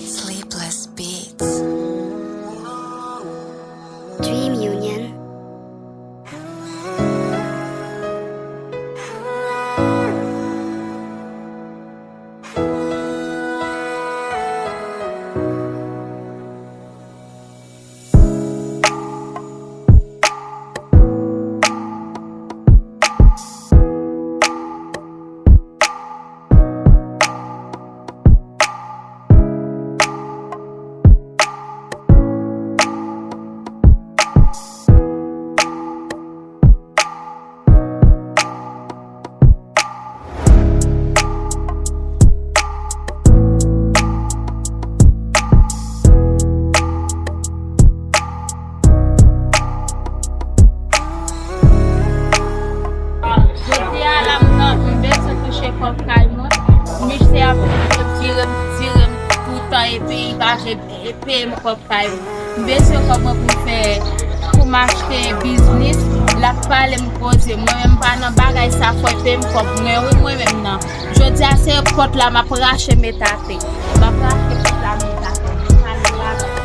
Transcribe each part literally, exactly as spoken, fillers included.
Sleepless Beats. Dream Union. Jodi a la, m nan, m bezwen touche kòb kay mwen. Misye ap vire m, vire m toutan epi li pa vle peye m kòb kay mwen. M bezwen kòb mwen pou m fè, pou m achte biznis. L ap pale m koze. Mwen menm m pa nan bagay sa, fò l peye m kòb mwen wi, mwen menm nan. Jodi a se pòt la m ap rache met atè. M ap rache pòt la met atè. M pa nan bagay sa.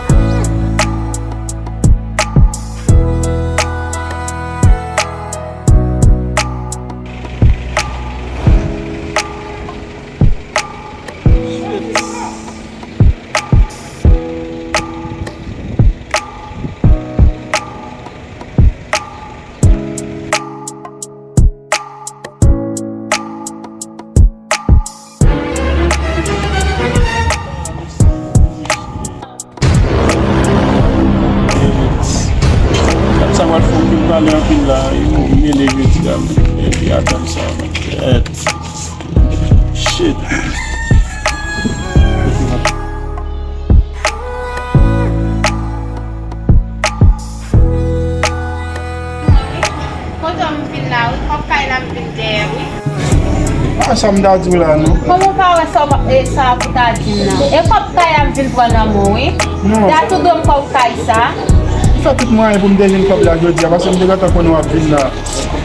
Dam sa pral fè anpil pale anpil la, li mele jodi a, epi a dam sa, man. Kèt. Shit. Kote m vin la, wi. Kòb kay la m vin dèyè, wi. A sa m ta di w la, non. Kòman w pa wè sa w pa, e, sa pou ta di m nan? E kòb kay la m vin pran nan men w, wi. Non. Sa tou dwe m kòb kay sa. M fè tout mwayen pou m te jwenn kòb la jodi a, paske m te gentan konnen w ap vin la.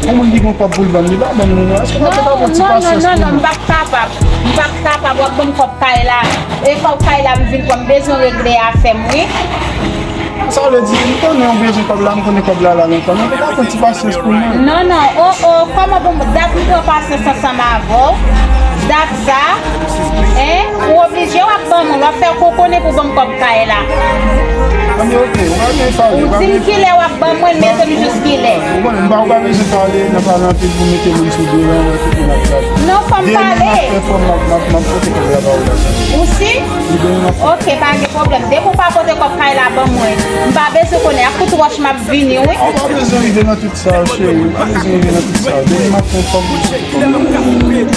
Yon moun ki gen kòb pou l ban m, li pa ban m, non, non. Èske w pa kapab yon ti pasyans pou mwen? Non, non, non, non, m p ap kapab. M p ap kapab, w ap ban m kòb kay la. E kòb kay la m vin pran, m bezwen regle afè m, wi. Sa w vle di, m konnen w bezwen kòb la, m konnen kòb la la lontan, men w te ka pran ti pasyans pou mwen. Non, non, o, o, kòman pou m, dat m pran pasyans ansanm avè w, dat sa, en, ou oblije w ap ban mwen, w ap fè kokonnen pou ban m kòb kay la. Anben, oke, ou pa gen pale, ou pa gen. Ou di m kilè w ap ban mwen, mete m jis kilè. Ou konnen, m pa, ou pa bezwen pale, nan pale anpil pou mete moun sou do, nan tout moun ap pale. Non, fò m pale. Demen maten fò m ap, m ap, m ap pote kòb la ba ou la. Ou si? Wi, demen maten. Oke, pa gen pwoblèm. Depi w pa pote kòb kay la ban mwen, m pa bezwen konnen. Ak kout wòch m ap vini, wi. A, ou pa bezwen rive nan tout sa, cheri. Ou pa bezwen rive nan tout sa. Demen maten fò m pote kòb la.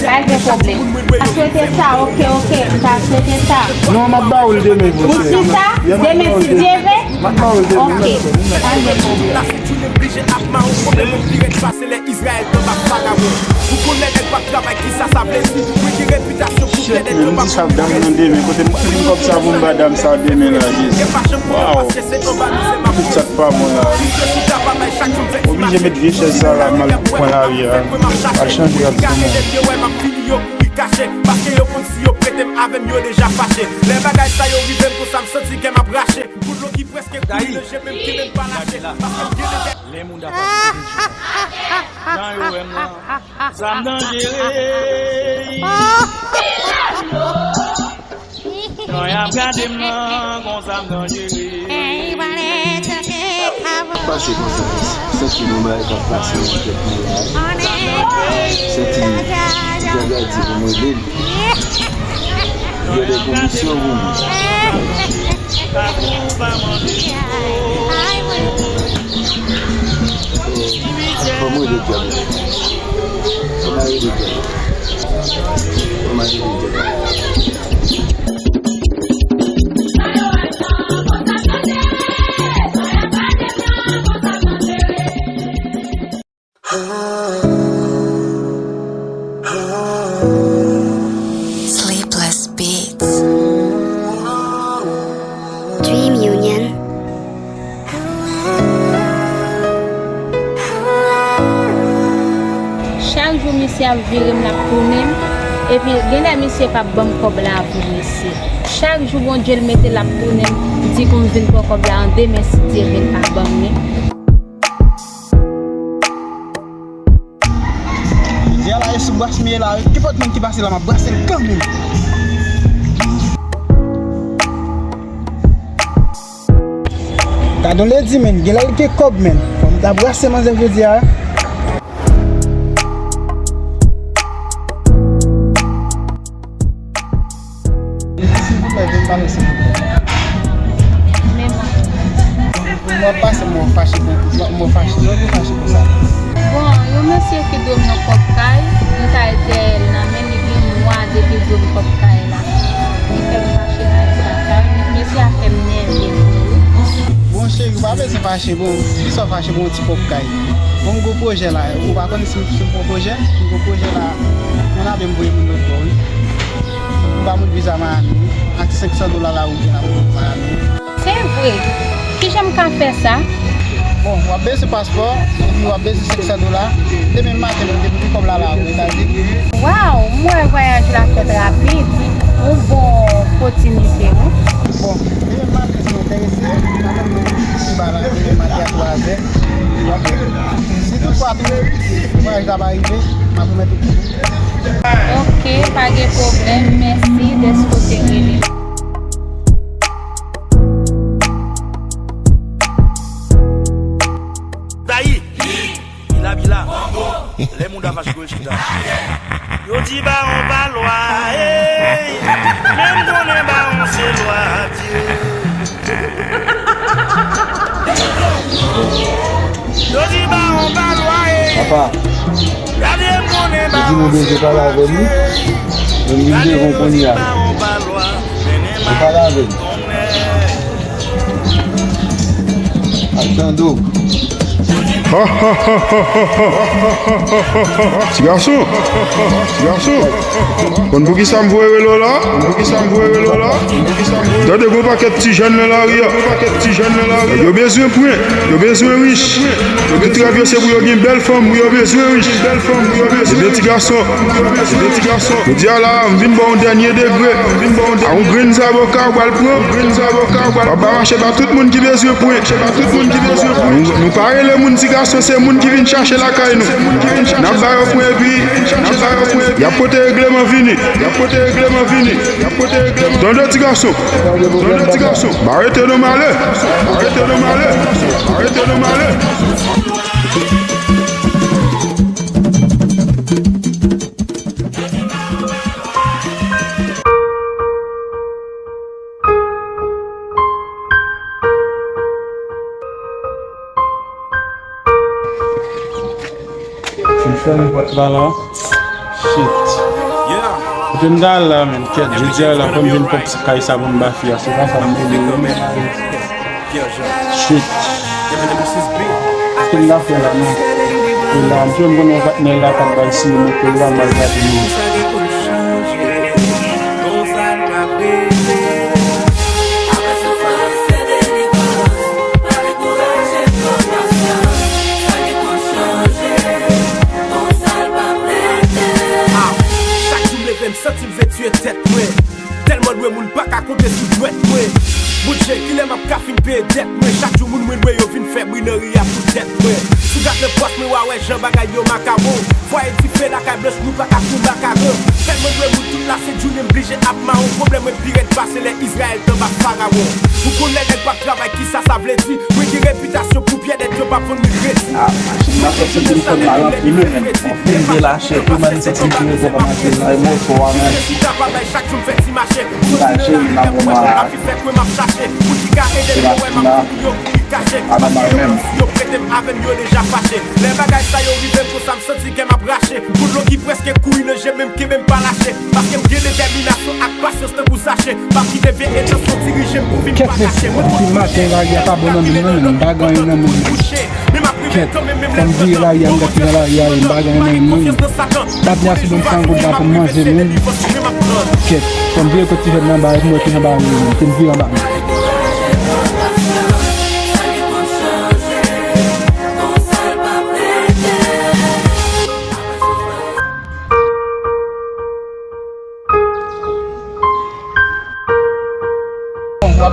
Pa gen pwoblèm. M ta swete sa, oke, oke. M ta swete sa. Non, m ap ba ou l demen, cheri. Ou si sa? Demen, si Dye vle? M ap ba ou l demen. Oke. Pa gen pwoblèm. Tounen blije ap mawon, pwoblèm ou pi rèd pase lè Izrayèl t anba farawon. Ou konnen nèg p ap travay, kisa sa vle di? Mwen gen repitasyon pou tèt nèg yo p ap. Shit, men m di sa dam nan demen, kote m pral jwenn kòb sa pou m ba dam sa demen la, Jezi? Gen pa janm konnen paske se anba mizè m ap viv. Tout sa k pa bon la. Mizè chita pa bay chak jou m fè ti mache. Oblije met vye chèz sa la, m al pran lari a. Al chanje rad pou mwen. Gade nèg yo wè m ap fini yo kouri kache. Paske yo konn si yo prete m avè m, yo deja fache. Lè bagay sa yo rive m konsa, m santi kè m ap rache. Kout dlo ki prèske koule nan je m, men m kenbe m pa lache. Paske m gen de. Lè moun ta pral kote jan yo wè m nan, sa m danjere. Jan y ap gade m nan, konsa m danjere. Pase konsa, santi gon bagay k ap pase nan tèt mwen la. Santi Jaja di pou mwen rele l. Gen de komisyon pou mwen. Fò mwen rele dyab la. Fò mwen rele dyab la. Fò mwen rele dyab la. Sleepless Beats. Dream Union. Chak jou misye ap vire m, l ap tounen m. Epi genlè misye p ap ban m kòb la vre, mesye. Chak jou Bondye l mete l ap tounen m, di pou m vin pran kòb la an demen, si Dye vle, l pa ban m li. Jodi a la, e sou bras m ye la wi. Kenpòt moun ki pase la, m ap brase l kanmenm. Gad on ledi, menn. Genlè l gen kòb, menn. Fò m ta brase manzè jodi a. Silvouplè, vin pale, silvouplè. Men mwen. Mwen pase mwen fache pou, mwen fache. Mwen fache pou sa. Bon, yon mesye ki dwe m yon kòb kay, m t al dèyè l nan men li gen mwa depi l dwe m kòb kay la. Li fè m fache pou sa. Sa, mesye a fè m nève vre wi. Bon, cheri, ou pa bezwen fache, bon, kisa w fache pou yon ti kòb kay? Bon, m gon pwojè la, ou pa konn si m, si m gon pwojè? M gon pwojè la, mwen la, men m voye moun lòt bò wi. M ba moun viza Miami, ak senk san dola la ou gen la pou Miami. Se vre? Kijan m ka fè sa? Bon, w ap bezwen paspò, epi w ap bezwen senk san dola. Demen maten, nou depoze kòb la la, ou Etazini. Waw, m wè vwayaj la fèt rapid. Yon bon opòtinite, wi. Bon, demen maten, si w enterese, n a menm nou Kiba la, demen maten a twazè. Si toutfwa tou, vwayaj la pa rive, m ap remèt ou kòb ou. Ok, pa gen pwoblèm. Mèsi dèske w te rele m. Dayi, bila bila. Lè mouda fache kou chita. Yo di bawon pa lwa, ey. Men m konnen bawon se lwa Dye. Yo di bawon pa lwa, ey. Papa, Gade m konnen bawon se lwa Dye. Gade yo di bawon pa lwa. Men men m konnen bawon se lwa Dye. Ou pale avè m. Al tande w. Ti gason, ti gason. Konn poukisa m voye rele w la? Konn poukisa m voye rele w la? Tande, gon pakèt ti jèn nan lari a. Gon pakèt ti jèn nan lari a. Yo bezwen pwen, yo bezwen rich. Yo tout rèv yo se pou yo gen bèl fanm, pou yo bezwen rich. Ebyen ti gason, ebyen ti gason. Jodi a la, m vin ba w yon dènye degre. A yon grenn zaboka ou pral pran. W ap ba mache ba tout moun ki bezwen pwen. Nou, nou pa rele moun ti gason, se moun ki vin chache lakay nou. N ap ba yo pwen epi y ap pote regleman vini. Y ap pote regleman vini. Y ap pote regleman. Tande ti gason. Tande ti gason. Ba rete nan malè. Ba rete nan malè. Ba rete nan malè. Fin fèmen pòt la la. Shit. Kote m ta al la, menn? Kèt, jodi a la, fò m vin pran ti kay sa pou m ba fi a. Se pa sa m vle, menn. Shit. Kote m ta fè la, menn? E la, m jwenn konnen yon patnè la k ap bay siy moto la, m al gade, menn. Ah, chak jou m leve, m santi m vle tiye tèt mwen. Tèlman dwe moun pa ka konte sou dwèt mwen. Bout je, kilè m ap ka fin peye dèt mwen? Chak jou moun mwen dwe yo vin fè bri nan ri a pou tèt mwen. Si w gade nan pòch mwen, w a wè jan bagay yo makawon. Fwaye dife, lakay blanch, nou pa ka fou makaron. Tèlman dwe moun tout la sent jounen, m blije ap mawon. Pwoblèm mwen pi rèd pase lè Izrayèl t anba Farawon. Ou konn lè nèg p ap travay, kisa sa vle di? Mwen gen repitasyon pou pyè nèt, yo p ap vann mwen kredi. Ah, machin nan sòti pou fè balan pou nou menm. Anpil de lachè, tou bann sèk sentimetre pa mache nan moto a menm. Chita pa bay, chak jou m fè ti mache. Ti mache, m ap pran malad. Fè kwen m ap chache. Moun ki ka ede m, yo wè m ap fouti yo pou li kache. Paske yo menm, si yo prete m avè m, yo deja fache. Lè bagay sa yo rive m konsa, m santi kè m ap rache. Gout dlo ki prèske kouri nan je m, men m kenbe, m pa lache. Paske m gen detèminasyon ak pasyans tankou sache. M ap kite vye entansyon dirije m pou vin pa kache. Mwen konn maten, lari a pa bon nan men m, non, menm, m pa gen anyen nan men m. Kèt, fò m vire lari a, m gad ki jan lari a ye, m pa gen anyen nan men m, non. Patnè a sou do m san goud la pou m manje, menm. Kèt, fò m vire kot ti jèn nan anba, pou m wè ki jan bagay yo ye, pou m vire anba, menm.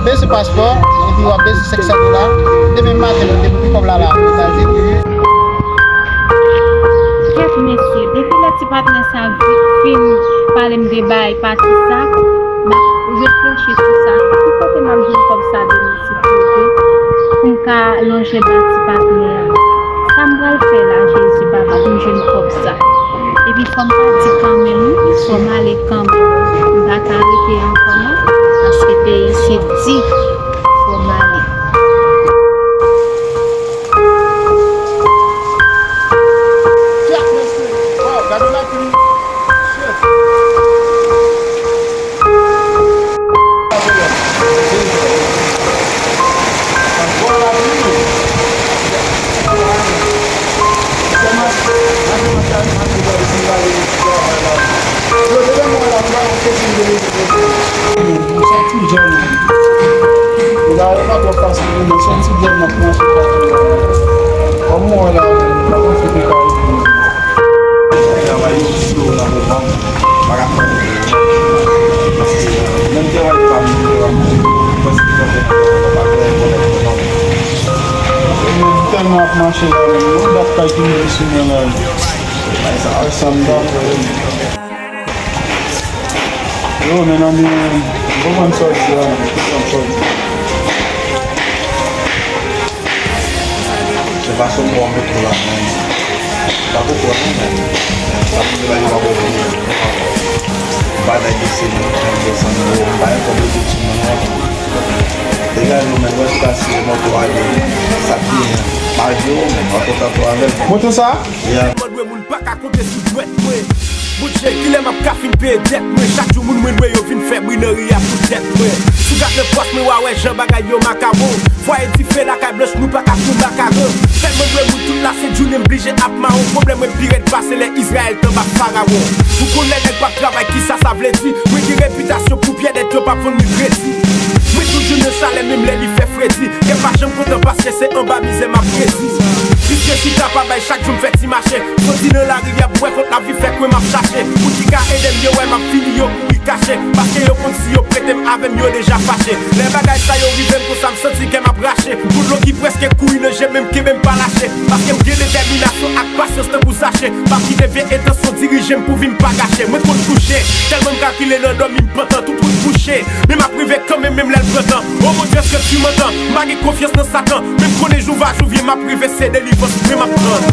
Bezwen paspò, epi w ap bezwen senk san dola. Demen maten, nou te bouki kòb la la, Etazini. Kèt mesye, depi lè ti patnè sa vi- fin pale m de bay pati sa, m ap reflechi sou sa. Ki kote m ap jwenn kòb sa demen, silvouplè, pou m ka lonje ba ti patnè a? Sa m pral fè la, Jezi Papa, pou m jwenn kòb sa? Epi fò m pati kanmenm, wi, fò m ale kanmenm. M pa ka rete ankò non, paske peyi se di, fò m ale. Travay yo slow nan moman m, pa ka fè anyen. Paske menm travay pa m, menm travay m, prèske nan fè pa fè konnen konnen. Tèlman ap mache la menm, yon dat kay ki rive sou mwen la. Ay sa, ay sa m ta fè. Yo, men nan men, m konprann sa w di a, men, m konprann sa w di. Se fason m wè w mete w la, men, m pa konprann non, men, sa pou travay yo pa konprann. M pa nèg ese, men, m desann yo, m pa yon kòb yo ti moun non. Degaj ou, men, wè si pa si moto a gen, sa k genyen, pa gen ou, men, w ap kontan tou avè l. Moto sa? Yeah. Mwen dwe moun pa ka konte sou dwèt mwen. Bondye, kilè m ap ka fin peye dèt mwen? Chak jou moun mwen dwe yo vin fè bri nan ri a pou tèt mwen. Si w gade nan pòch mwen, w a wè jan bagay yo makawon. Fwaye dife lakay blanch, nou pa ka fè makaron. Tèlman dwe moun tout la sent jounen, m blije ap mawon. Pwoblèm mwen pi rèd pase lè Izrayèl t anba Farawon. Ou konn lè nèg p ap travay, kisa sa vle di? Mwen gen repitasyon pou pyè dèt, yo p ap vann mwen kredi. Mwen toujou nan chalè, menm lè li fè fredi. Kè m pa janm kontan paske se anba mizè m ap redi. Piske chita pa bay, chak jou m fè ti mache. Soti nan lari a pou wè kont lavi fè kwen m ap chache. Moun ki ka ede m, yo wè m ap fini, yo kouri kache. Paske yo konn si yo prete m avè m, yo deja fache. Lè bagay sa yo rive m konsa, m santi kè m ap rache. Gwo dlo ki prèske kouri nan je m, men m kenbe, m pa lache. Paske m gen detèminasyon ak pasyans tankou zache. M ap kite vye entansyon dirije m pou vi m pa gache. Mwen konn kouche, tèlman m kalkile nan dòmi m pantan, tout wout bouche. Men m ap rive kanmenm, menm lè l pran tan. O Bondye, èske tu m'entends? M pa gen konfyans nan Satan. Men m konnen jou va jou vyen, m ap rive, se delivrans mwen m ap tann.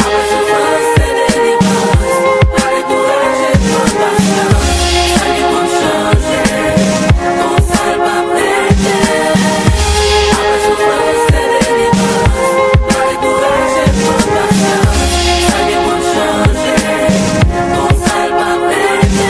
Apre soufrans, se delivrans. Pa dekouraje, pran pasyans. Sa gen pou chanje, konsa l p ap rete. Apre soufrans, se delivrans. Pa dekouraje, pran pasyans. Sa gen pou chanje, konsa l p ap rete.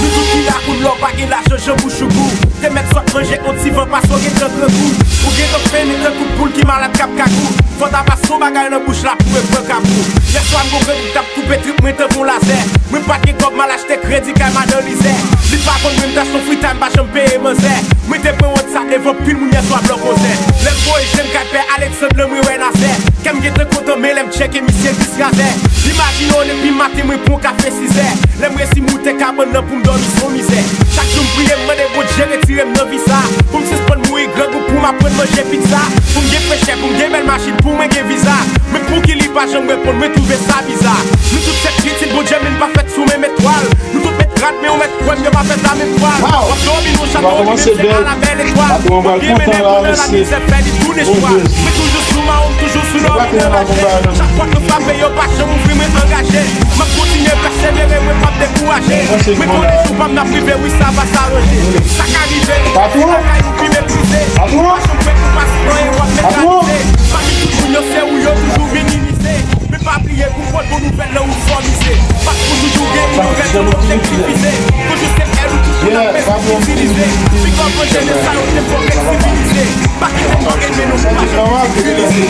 Nou tout ki la koulè, pa gen lajan, jan bouch ou gou. Te mèt sot manje yon ti van, pase w gentan grangou. Ou gentan fennen tankou poul ki malad k ap kagou. Fò ta pase yon bagay nan bouch la pou repran kabou. Yèswa m gon grangou k t ap koupe trip mwen tankou lazè. Mwen pa t gen kòb, m al achte kredi kay madan Lizè. Li pa konn mwen, m t achte yon fritay, m pa janm peye manzè. Mwen te pran wòt sa devan pil moun yèswa blan kozen. Lè m voye je m kay pè Aleksandr, mwen wè Nazè. Kè m gentan kontan, men lè m tcheke misye jis razè. Imajine w depi maten mwen pran yon kafe sizè. Lè m resi moute kabann nan pou m dòmi se yon mizè. Chak jou m priye, m mande Bondye retire m nan vi sa. Pou m sispann mouri grangou, pou m aprann manje pizza. Pou m gen frechè, pou m gen bèl machin, pou mwen gen viza. Men pouki li pa janm reponn, mwen twouve sa biza. Nou tout se pitit Bondye, men n pa fèt sou menm etwal. Nou tout mèt rad, men ou mèt kwè m, yo pa fèt lamenm pwal. W ap dòmi nan yon chato ki menm se a la bèl etwal. Bondye mennen moun nan lamizè, fè li tounen chwa. Mwen toujou sou mawon, m toujou sou lòmi nan lajè. Chak pòt nou frape, yo pa janm ouvri, mwen angaje. M ap kontinye pèsevere, mwen p ap dekouraje. Mwen konnen jou pa m n ap rive, wi, sa va s'arranger. Sa ka rive, nou lakay nou pi meprize. Ou pa janm kwè pou pase anyen, w ap mèt ralize. Pami tout moun yo, se ou yo toujou minimize. Men pa bliye pou pòt bon nouvèl lan ou fòmize. Bak pou toujou gen yon rèv, yon objektif vize. Toujou se èl ou toujou nan bezwen itilize. Big up an jene sa yo te fò rèd sivilize. Pa kite kò renmen nou pou pa janm itilize.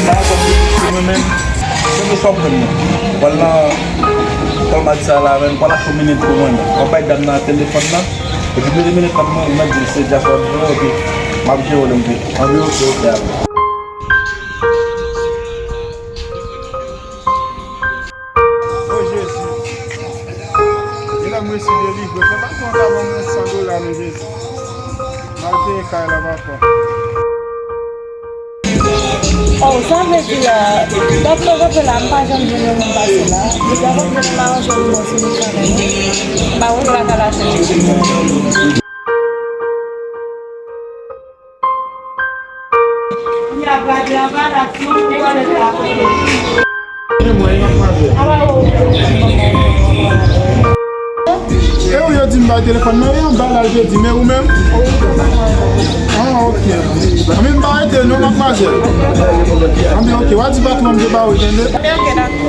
Mwen menm, se te sòm mwen nan. Pral nan kòm a di sa la menm, pral achte yon minit pou mwen menm. Mwen bay dam nan telefòn nan. Epi mete minit nan pou mwen, mwen di l se djaswa m jere, epi m ap jere w lè m vini. Anvi ok, ok, apre. O Jezi. Genlè m resi delivre. Fè patwon an ta ban mwen san dola non Jezi. M Al peye kay la, papa. Oh, sa vle di la, dat mwen kanpe la, m pa janm jwenn yon moun pase la. Depi avan m jwenn, m aranje yon nimewo sou li kanmenm, wi. M pa wè lakay la chèche. E ou yo di m bay telefòn nan, e anba la l te di, men ou menm? Ah, ok. Anben, m pa rete non, madmwazèl. Anben, ok, w a di patwon m te ba ou, tande? Anben, ok, dakò.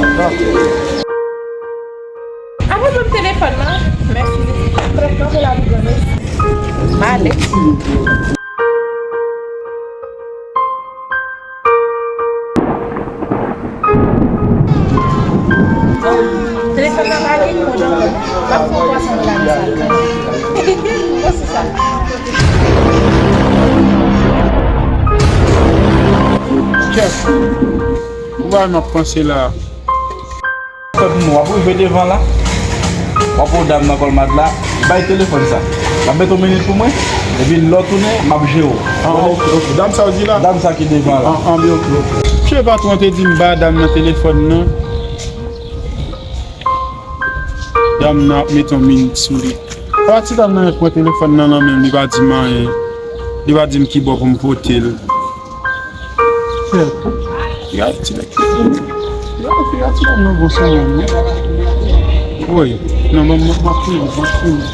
Apre ban m telefòn nan. Mèsi. Prèt kanpe la pou granmesi. M ale. Telefòn nan pa gen kòd ankò. M ap fè yon pwason pou lage sa. Bon, se sa. Kèt. Ou wè m ap panse la. Fè pou mwen, w ap rive devan la, w ap wè dam nan kòlmat la, bay telefòn sa. W ap mete yon minit pou mwen, epi lè w tounen, m ap jere w. Ah, ok, ok. Dam sa w di la? Dam sa ki devan la. Ah, ah, byen, ok, ok. Mesye patwon te di m ba dam nan telefòn nan. Dam nan ap mete yon minit sou li. Pati dam nan pran telefòn nan nan men m, li pa di m anyen. Li pa di m ki bò pou m pote l. Kèt. Gade ti nèg. Gade ti nèg nan bon sou mwen, wi. Woy. Non, mwen, mwen, mwen fini, mwen fini.